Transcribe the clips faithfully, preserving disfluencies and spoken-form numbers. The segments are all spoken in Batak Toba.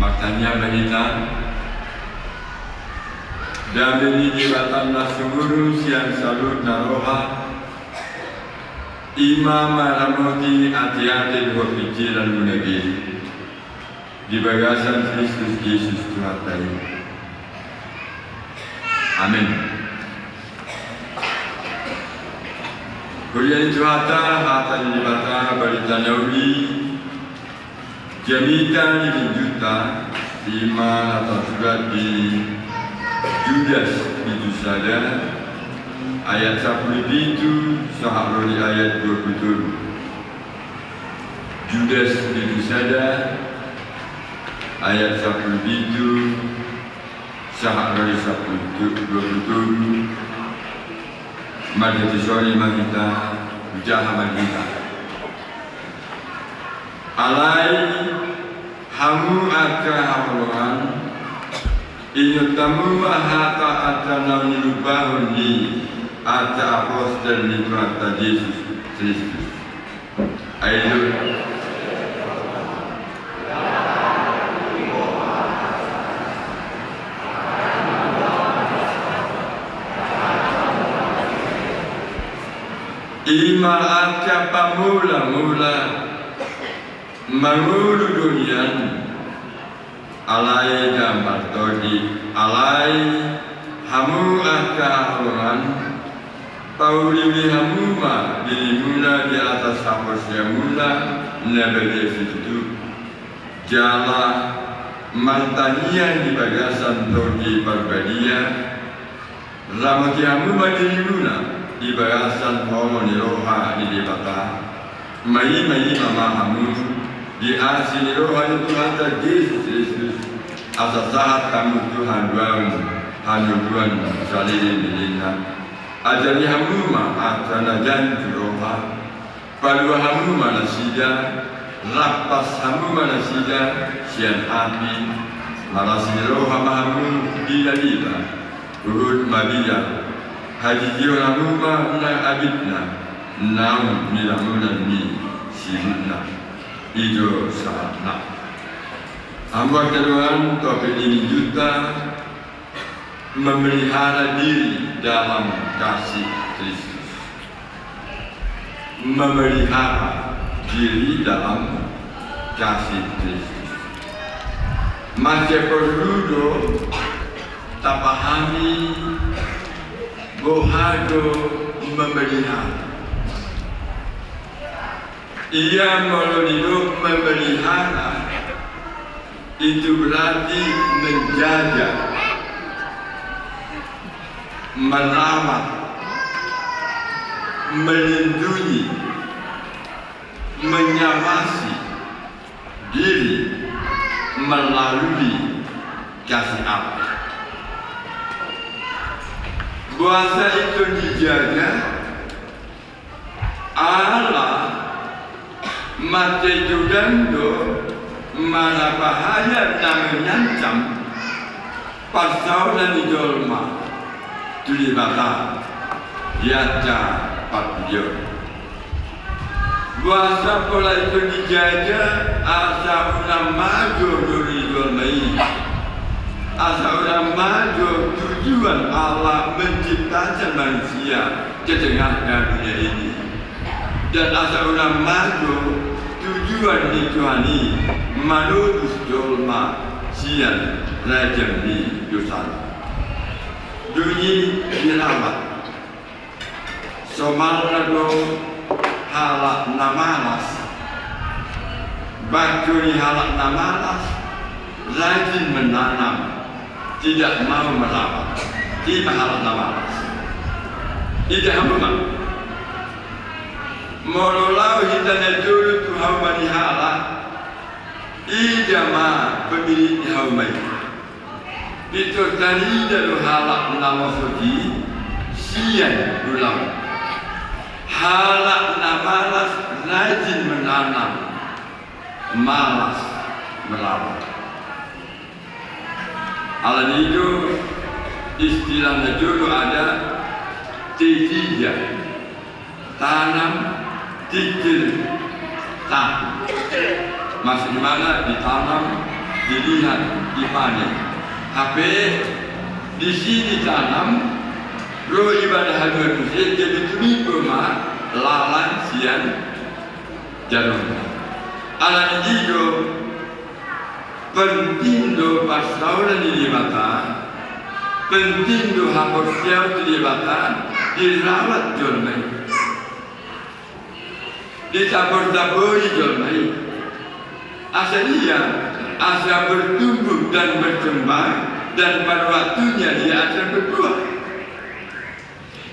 Martangiang ma hita. Dame ni Debata na sumurung sian saluhut na roha, i ma maramoti ateate dohot pikiranmuna ge, di bagasan Kristus Jesus Tuhanta i. Amen. Huria ni Tuhanta, hata ni Debata, barita na uli, jamita ni Injilta, i ma na tarsurat di Judas pitu sada, ayat sampulu pitu sahat ro di ayat dua pulu tolu. Judas pitu sada, ayat sampulu pitu sahat ro di sampulu tu-, dua pulu tolu. Marhite songon i ma hita, hujaha ma hita. Alai hamu angka haholongan, ingot hamu ma hata angka na nilumbahon ni angka apostel ni Tuhanta Jesus Kristus. Ai do. I ma angka pamulamula mangolu do nian. Alai ndang martondi, alai hamu angka haholongan, pauliuli hamu ma dirimuna di atas haporseaonmuna na badia situtu. Jala martangiang di bagasan Tondi Parbadia, ramoti hamu ma dirimuna di bagasan holong ni roha ni Debata. Maima-ima ma hamu di asi ni roha ni Tuhanta Jesus Kristus, asa sahat hamu tu haduan, hanungguan saleleng ni lelengna. Ajari hamu ma angka na janju roha. Palua hamu ma nasida, rampas hamu ma nasida sian api. Marasi ni roha ma hamu dilaliba, huhut mabiar. Hajijihon hamu ma nang abitna, naung nilamunan ni sibukna. I do sahatna. Hamu angka dongan, topik ni Minggunta, memelihara diri dalam kasih Kristus. Memelihara diri dalam kasih Kristus. Mansai porlu do tapahami boha do memelihara. Ia molo didok memelihara, itu berarti menjaga, merawat, melindungi, mengawasi diri melalui kasih Allah. Boasa ingkon dijaga? Ala mansai godang do marbahaya na mengancam parsaoran ni jolma tu Debata di angka parpudi on. Boasa pola ingkon dijaga? Asa unang mago doli ni jolma i. Asa unang mago tujuan Allah menciptakan manusia di tengah dunia ini. Dan asa unang mago tujuan ni Tuhan i manobus jolma sian ragam ni dosana. Dung i dirawat. Somalna do halak na malas. Bangko ni halak na malas, rajin menanam, tidak mau merawat. I ma halak na malas. Ida hamu ma. Molo laho hita na jolo tu hauma ni halak, ida ma pemilik ni hauma i. Pintor tarida do halak na mosok i sian ulaon. Halak na malas rajin menanam, malas merawat. Alani i do istilah na jolo ada T tiga. Tanam, tingkir, tahu. Maksudna ditanam, Dilihat, dipane. Hape disi ditanam, ro ibadah haluan muse, jadi tumimbo ma lalan sian jarumna. Alani i do, penting do parsaoran ni Debata, penting do haporseaon tu Debata dirawat jolma i. Ditapor-tapori jolma i. Asa dia, asa bertumbuh dan berkembang, dan pada waktunya dia akan berbuah.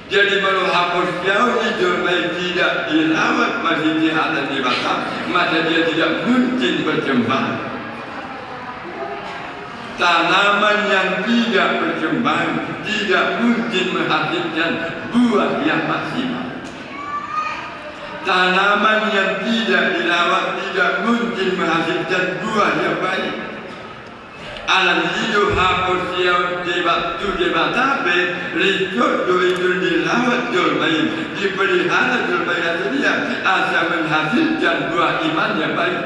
Jadi molo haporseaon ni jolma i tidak dirawat marhite hata ni Debata, maka dia tidak mungkin berkembang. Tanaman yang tidak berkembang tidak mungkin menghasilkan buah yang maksimal. Tanaman yang tidak dirawat tidak mungkin menghasilkan buah yang baik. Alani i do haporseaon Deba-, tu Debata pe, ringkot do i tu dirawat jolma i, dipelihara jolma i, asa dia, asa menghasilkan buah iman yang baik.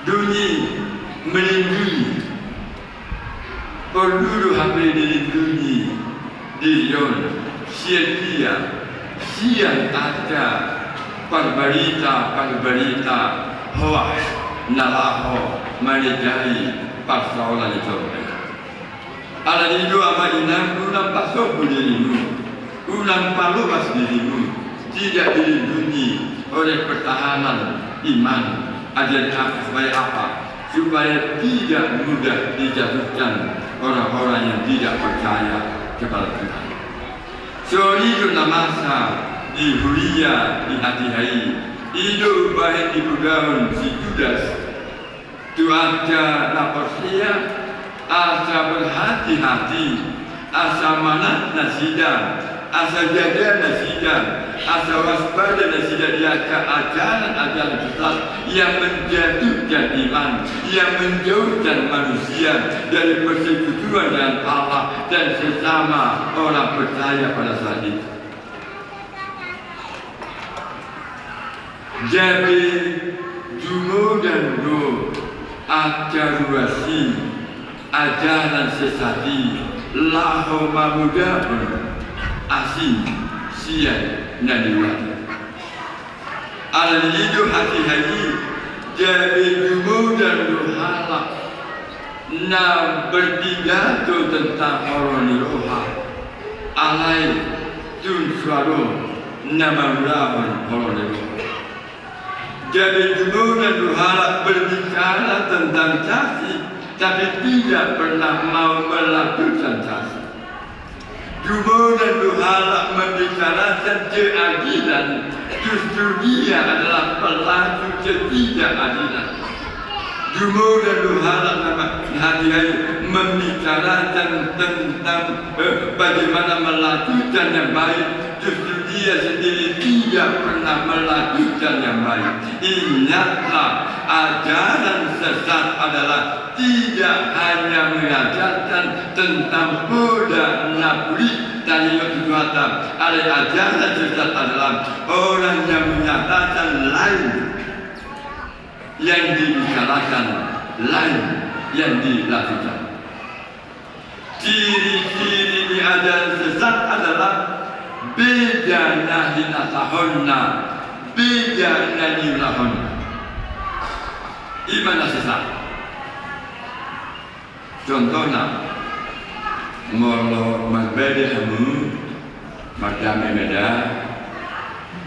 Dung i melindungi. Porlu do hape dilindungi diri on sian dia, sian angka parbarita-parbarita hoaks na laho manjajai parsaoran ni jolma i. Alani i do, amang inang, unang pasombu dirimu, unang paloas dirimu, tidak dilindungi oleh pertahanan iman. Agar apa? Supaya apa? Supaya tidak mudah dijatuhkan orang-orang yang tidak percaya kepada Tuhan. Songon i do na masa di huria di hatiha i, i do umbahen dipodahon si Judas tu angka na porsea, asa berhati-hati, asa manat nasida, asa jaga nasida, asa waspada nasida di angka ajaran-ajaran sesat yang menjatuhkan iman, yang menjauhkan manusia dari persekutuan dengan Allah dan sesama orang percaya pada saat itu. Gabe jumodan do angka ruas i, ajaran sesat i, laho mamodahon asing sian na niuahi. Alani i do hatiha i, gabe jumodan do halak na berpidato tentang holong ni roha, alai tung so adong na mangulahon holong ni roha. Gabe jumodan do halak berbicara tentang caci, tapi tidak pernah mau melakukan caci. Jumodan do halak membicarakan keadilan, justru dia adalah pelaku ketidakadilan. Jumodan do halak na ma-, hatiha i membicarakan tentang, eh, bagaimana melakukan yang baik, justru dia sendiri tidak pernah melakukan yang baik. Ingatlah, ajaran sesat adalah tidak hanya mengajarkan tentang poda na bulik, tadi waktu Tuhan, alai ajaran sesat adalah orang yang menyatakan lain yang dibicarakan, lain yang dilakukan. Ciri-ciri ni ajaran sesat adalah beda na hinatahonna, beda na niulahonna. I ma na sesat. Contohna, molo marbade hamu, mardame ma da,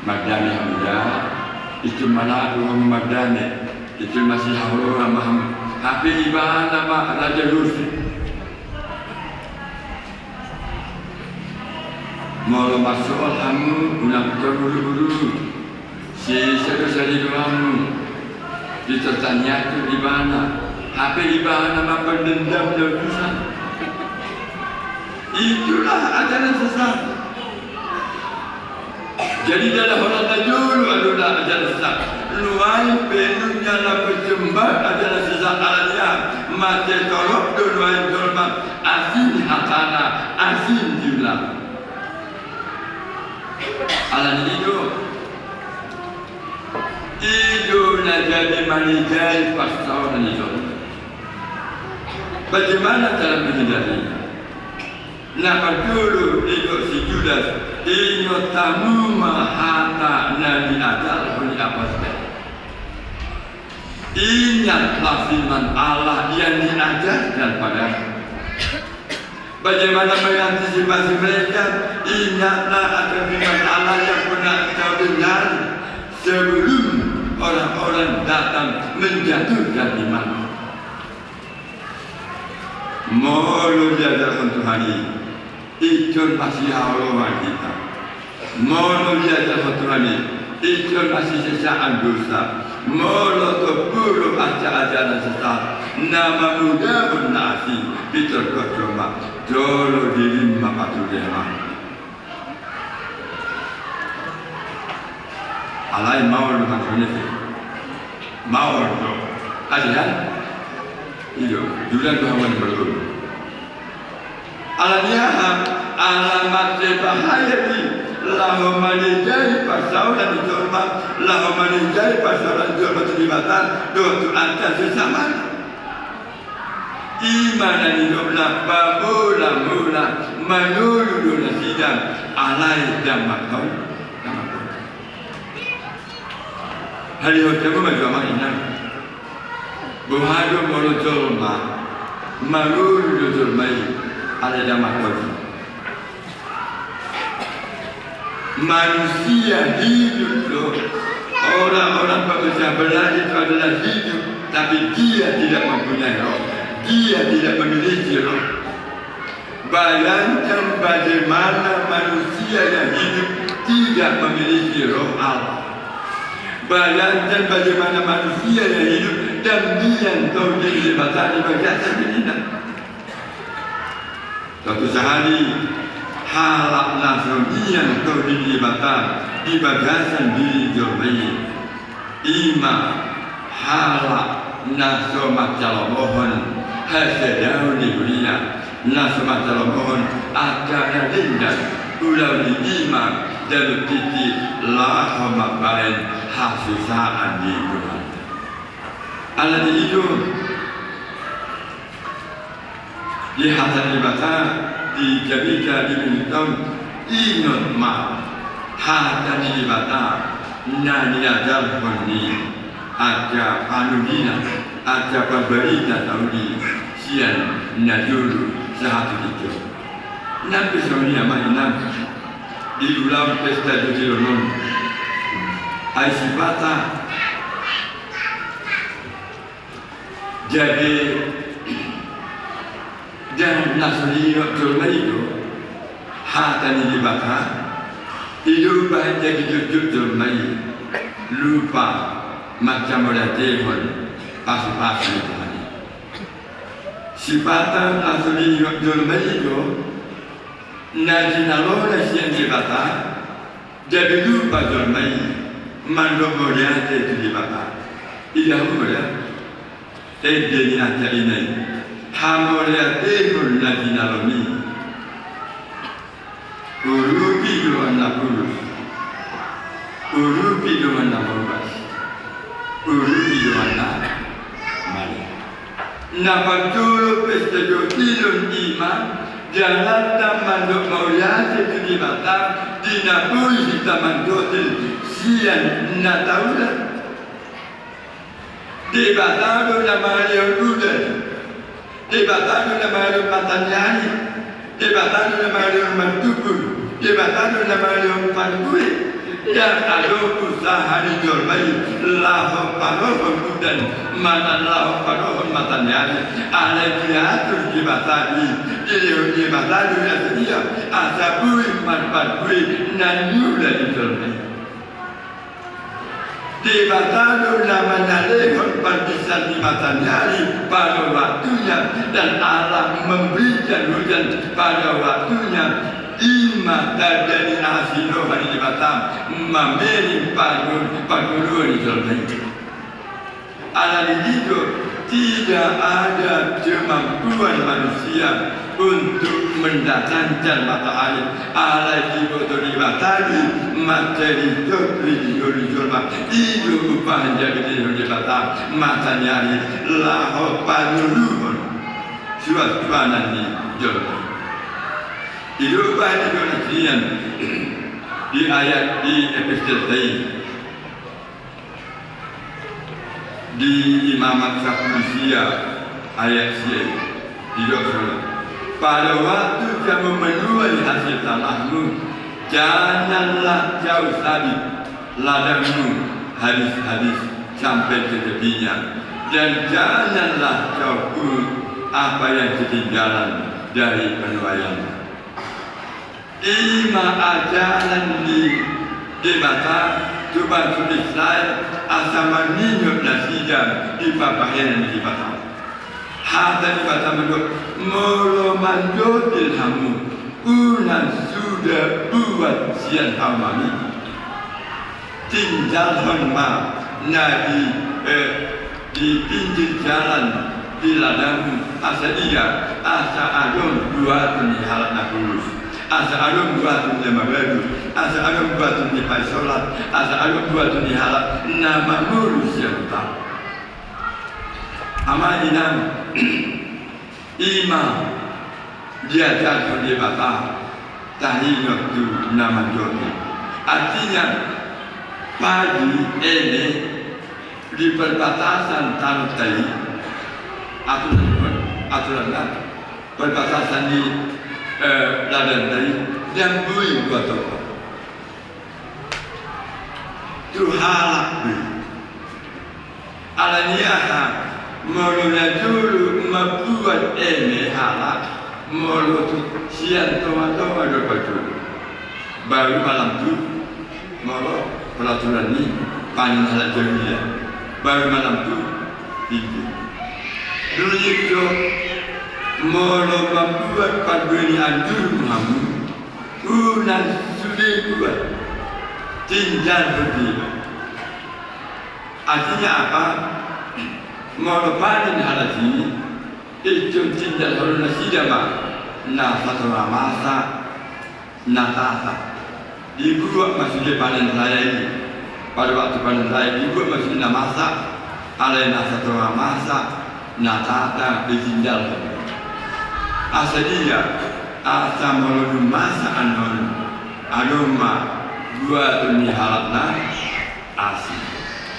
mardame hamu da, itum ma na tu hamu mardame, itum ma sihaholongan ma hamu. Hape ibana ma raja Yusuf. Molo marsoal hamu, unang pitor buru-buru. Sisa do saridoanmu. Pitor tangiangkon ibana. Hape ibana ma pendendam na utusan. Itulah ajaran sesat. Jadi, jala holan na jolo adong ajaran sesat. Nuaeng pe nunga na berkembang ajaran sesat, alani i mate torop do nuaeng jolma, asing hatana, asing jumlah. Alani i do, I do na jadi manijai parsaoran ni jolma. Bagaimana cara menghindari? Na parjolo didok si Judas, ingot hamu ma hata na niajarhon ni apostel. Ingatlah firman Allah yang diajarkan padamu. Bagaimana mengantisipasi mereka? Ingatlah akan firman Allah yang pernah kau dengar sebelum orang-orang datang menjatuhkan iman. Molo diajarhon Tuhan i, ingkon masihaoloan hita. Molo diajarhon Tuhan i, ingkon masisesaan dosa. Molo tompu do ajaran-ajaran sesat na mamodahon na asing, pintor do jolma, jolo dirim ma patuduhon. Alai maol do maksudna i. Maol do. Ate kan? I do, jumolo do hamu na marguru. Alani aha? Ala marhite bahaya i laho manijai parsaoran ni jolma, laho manijai parsaoran ni jolma tu Debata dohot tu angka sesamana. I ma na nidokna pamola-mola, manolu do nasida, alai ndang mangkaol, ndang mangkaol. Hali hot kamu maju ama ina. Boha do molo jolma, manolu do jolma i, alai ndang mangkaol. Manusia hidup do. Orang-orang pemecah belah itu adalah hidup, tapi dia tidak mempunyai roh, dia tidak memiliki roh. Bayangkan bagaimana manusia yang hidup tidak memiliki roh Allah. Bayangkan bagaimana manusia yang hidup dan dia tahu diri di bagasan dirina. Suatu sahali, halak na so mian tahu diri Debata di bagasan diri jolma i, i ma halak na so manjalomohon hasadaon ni huria, na so manjalomohon angka na denggan, ulaon i ma dalan titi laho mambahen hasusaan ni Tuhan. Alani i do, di hata ni Debata, di jamita, di minggu on, ingot ma hata ni Debata na niajarhon ni angka panudina, angka pambarita tauli sian na jolo sahat tu tingki on. Nang pe songon i ma inang, di ulaon pesta jotjot on, ai sipata gabe ndang na so diingot jolma i do hata ni Debata. I do umbahen gabe jotjot jolma i lupa manjamoliatehon pasupasu ni Tuhan i. Sipata na so diingot jolma i do na jinalona sian Debata. Gabe lupa jolma i mandok mauliate tu Debata. Ida hamu mauliate. Ende ni angka ina i, hamauliatehon na jinalona i. Urupi dongan na pulus, urupi dongan na borbas, urupi dongan na male. Na parjolo pesta jotjot on i ma jalanna mandok mauliate tu Debata di na boi hita manjotjot sian na taula. Debata do na mangalehon udan. Debata do na mangalehon mataniari. Debata do na mangalehon martumbur. Debata do na mangalehon parbue. Ndang adong usaha ni jolma i laho parohon udan manang laho parohon mataniari. Alai diatur Debata i, dilehon Debata do i asa dia, asa boi marparbue na niula ni jolma i. Debata do na mangalehon parbisan ni mataniari pada waktunya, dan Allah memberikan hujan pada waktunya. I ma tanda ni asi ni roha ni Debata mamereng parngoluon ni jolma i. Alani i do, tidak ada kemampuan manusia Untuk mendatangkan matahari, alai diboto Debata do mansai rijot rijol ni jolma. I do upa ni jabu ni Debata, mataniari, laho panuluhon suansuanan ni jolma. I do upa ni jolma sian di ayat di epistel tai. Di Imamat sampulu sia ayat sia i, didok songon on: Pada waktu kamu menuai hasil tanahmu, janganlah kau sabit ladangmu habis-habis sampai ke tepinya, dan janganlah kau pungut apa yang ketinggalan dari penuaianmu. I ma ajaran ni Debata tu bangso Israel asa maningot nasida di pambahenan ni Debata. Hata ni Debata mandok, molo manjotil hamu, unang suda buat sian haumami. Tinggalhon ma na di, eh, di pinggir jalan di ladangmu, asa dia, asa adong buaton ni halak na kurus, asa adong buaton ni na mabadu, asa adong buaton ni paisolat, asa adong buaton ni halak na mamolus sian huta. Amang inang, i ma diajarhon Debata taringot tu na manjotil. Artinya, padi eme di perbatasan tano ta i, aturan, aturan na perbatasan ni, eh, ladang ta i, dang boi buat on. Tu halak do i. Alani aha? Molo na jolo mambuat eme halak, molo tu sian tongatonga do pajolo, baru ma lam tu, molo peraturan ni panen halak jauh ia, baru ma lam tu pinggir. Dung i do, molo mambuat parbue ni anjurmu hamu, unang sude buat, tinggalhon do iba. Artinya apa? Molo panen halak i, ingkon tinggalhon nasida ma na satonga masa, na tata. Dibuat ma sude panen raya i. Pada waktu panen raya i dibuat ma sude na masa, alai na satonga masa, na tata ditinggalhon. Asa dia, asa molo dung masa annon, adong ma buaton ni halak na asing.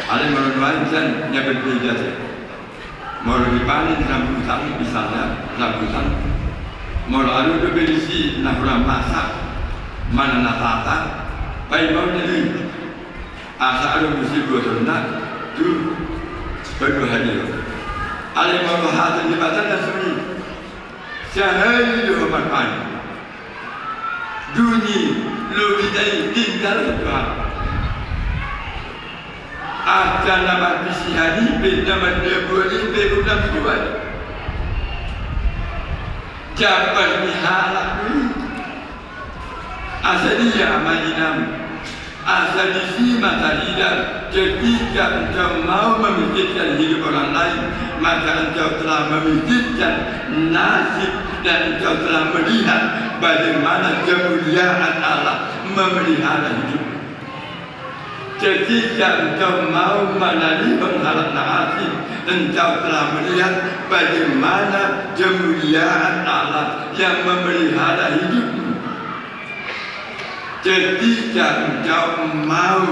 Alai molo nuaeng sian na berbeda saja. Molo dipanen rambutan, misalnya rambutan, molo adong dope disi na hurang masa manang na tata, paimaonna do i. Asa adong muse buatonna tu paduahalihon. Alai molo hata ni Debata na songon i, sahali do ho marpanen, dung i lobi ta i tinggal tu halak. Angka na marbisihan i pe, na mandabuan i pe unang buat. Jambar ni halak do i. Asa dia ma inang, asa disi ma tarida, ketika engkau mau memikirkan hidup orang lain, maka engkau telah memikirkan nasib dan engkau telah melihat bagaimana kemuliaan Allah memelihara hidupmu. Ketika engkau mau manalihon halak na asing, engkau telah melihat bagaimana kemuliaan Allah yang memelihara hidupmu. Ketika engkau mau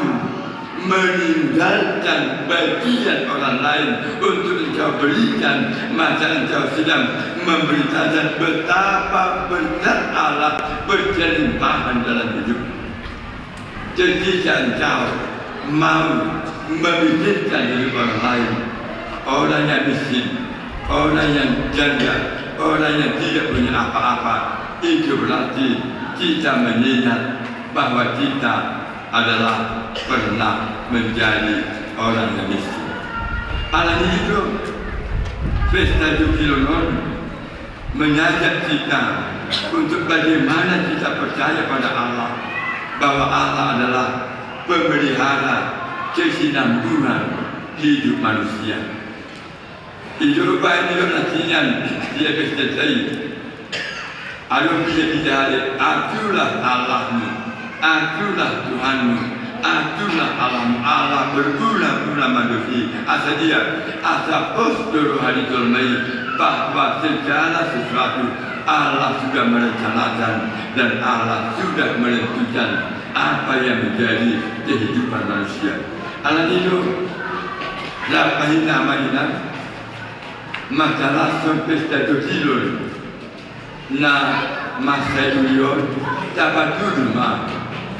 meninggalkan bagian orang lain untuk engkau berikan, maka engkau sedang memberitakan betapa berat Allah berkelimpahan dalam hidupmu. Ketika engkau mau memikirkan hidup orang lain, orang yang miskin, orang yang janda, orang yang tidak punya apa-apa, itu berarti kita mengingat bahwa kita adalah pernah menjadi orang yang miskin. Alani i do, pesta jukilon on mengajak kita untuk bagaimana kita percaya pada Allah, bahwa Allah adalah pemelihara kesinambungan hidup manusia. I do rupa i nidok na sian di epistel ta i. Adong pija-pija hali, Ahu do Allahmu, Ahu do Tuhanmu, Ahu do Allahmu, Allah berguna-guna manusia. Asa dia, asa pos do roha ni jolma i bahwa segala sesuatu Allah sudah merencanakan dan Allah sudah menentukan apa yang menjadi kehidupan manusia. Alani i do, laos hita ma inang, mangalashon pesta jotilo na mansai uli on, tapatudu ma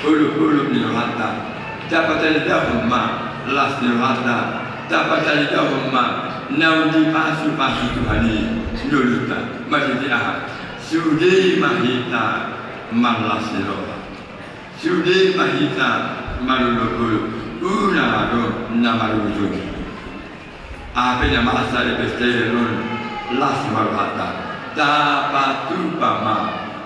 olop-olop ni rohanta, tapatalidahon ma las ni rohanta, tapatalidahon ma naung dipasu-pasu Tuhan i ngolunta. Marhite aha? Sude ma hita marlas ni roha. Sude ma hita marolop-olop. Unang adong na marujung. Aha pe na masa di pesta i, las ma rohanta. Tapatupa ma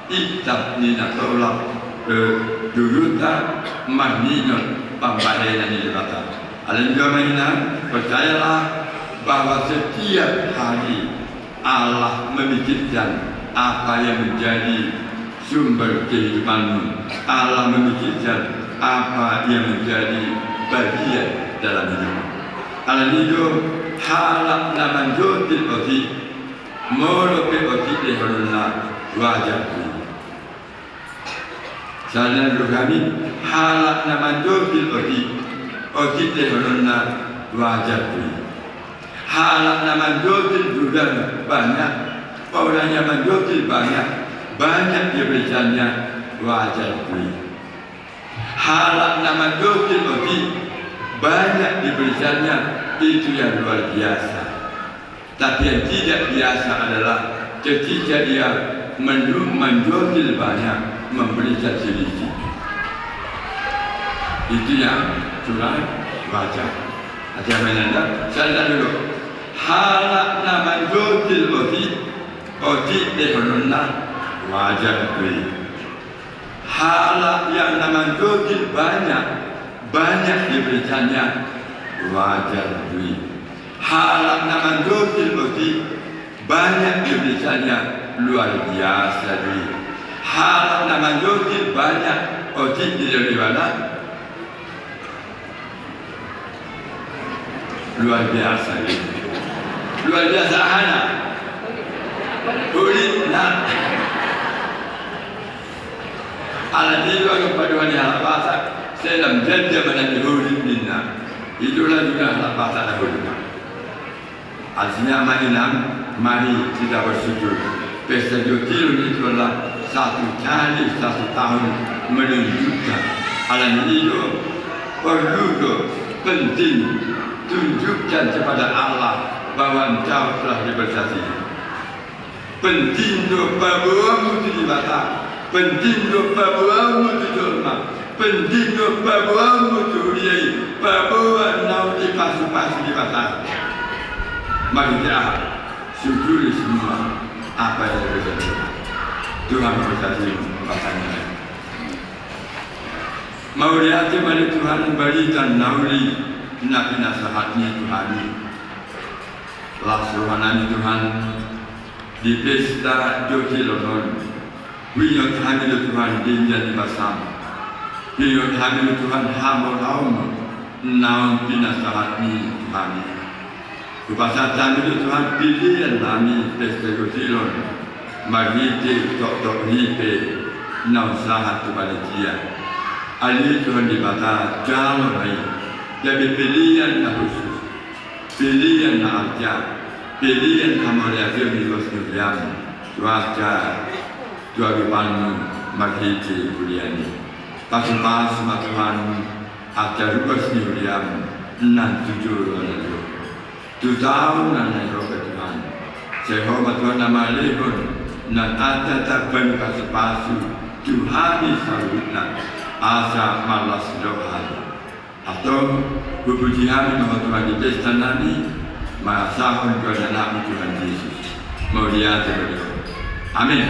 itap ni na tolap, eh, dudunta marningot pambahenan ni Debata. Alani i do amang inang, percayalah bahwa setiap hari Allah memikirkan apa yang menjadi sumber kehidupanmu. Allah memikirkan apa yang menjadi bagian dalam hidupmu. Alani i do, halak na manjoltil otik, molo pe otik lehononna, wajar do i. Sala na didok hami, halak na manjoltil otik, otik lehononna, wajar do i. Halak na manjoltil godang banyak, orang yang manjoltil banyak, banyak diberikannya, wajar do i. Halak na manjoltil otik, banyak diberikannya, itu yang luar biasa. Tapi yang tidak biasa adalah ketika dia menju-, manjoltil banyak, memberikan sedikit. Itu yang kurang wajar. Ate amang inang, sala na didok. Halak na manjoltil otik, otik lehononna, wajar do i. Halak yang na manjoltil banyak, banyak diberikannya, wajar do i. Halak na manjoltil otik, banyak diberikannya, luar biasa do i. Halak na manjoltil banyak otik di lehon ni ibana, luar biasa do i. Luar biasa ahana? Hulitna. Alani i do adong padohan ni halak Batak, sai lam janda manang ni hulit ninna. I do lagu ni halak Batak na hulit. Artinya amang inang, mari kita bersyukur. Pesta jotilo itu adalah satu kali satu tahun menunjukkan. Alani i do, perlu do, penting, tunjukkan kepada Allah bahwa engkau telah diberkati. Penting do paboaonmu tu Debata, penting do paboaonmu tu jolma, penting do paboaonmu tu huria i, paboa naung dipasu-pasu Debata. Marhite aha? Syukuri semua apa yang diberikan Tuhan. Tuhan memberkati pasangan. Mauliate ma di Tuhan barita na uli na pinasahatNi tu hami. Las rohanami Tuhan, di pesta jotilo on, huingot hami do Tuhan denggan ni basaM. Huingot hami do Tuhan hamuraoM naung pinasahatMi tu hami. Hupasahat hami do Tuhan pelean nami pesta jotilo on, marhite toktok ni pe naung sahat tu panitia. Ale Tuhan Debata, jalo ma i gabe pelean na hushus, pelean na arga, pelean na mauliate di ruas ni huriaM, tu angka, tu adopanMu marhite pelean i. Pasupasu ma Tuhan angka ruas ni huriaM nang tu joloan on. Tu taon na naeng ro pe Tuhan, sai Ho ma Tuhan na mangalehon nang angka tamba ni pasupasu tu hami saluhutna, asa marlas ni roha hami. Antong, hupuji hami ma Ho Tuhan di pesta nami, mangasahon tu AnakMu Tuhan Jesus. Mauliate ma di Ho. Amen.